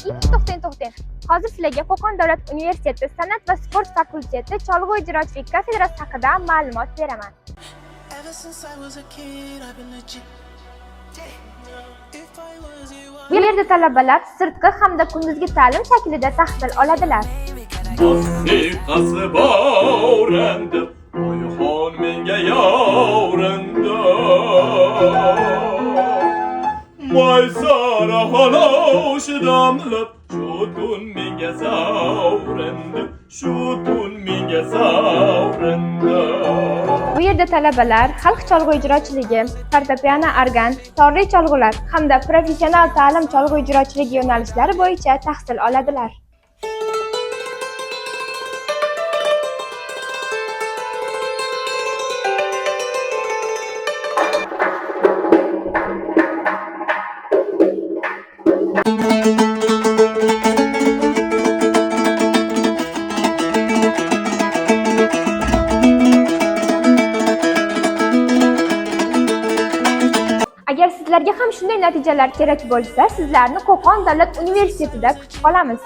To'xtang, to'xtang. Hozir sizlarga Qo'qon davlat universiteti san'at va sport fakulteti cholg'u ijrochilik kafedrasi haqida ma'lumot beraman. Ever since I was a kid, I've been legit. If I was you, Bu yerda talabalar sirtqi hamda kunduzgi ta'lim shaklida tahsil oladilar. Musiqasi bor endi, Oyxon menga yor endi. Maysara xalosh damlab, shu tun menga zavr endi, shu tun menga zavr endi. Bu yerda talabalar xalq cholg'u ijrochiligi, fortepiano, organ, torli cholg'ular hamda professional ta'lim cholg'u ijrochiligi yo'nalishlari bo'yicha tahsil oladilar. Agar sizlarga ham shunday natijalar kerak bo'lsa, sizlarni Qo'qon davlat universitetida kutib qolamiz.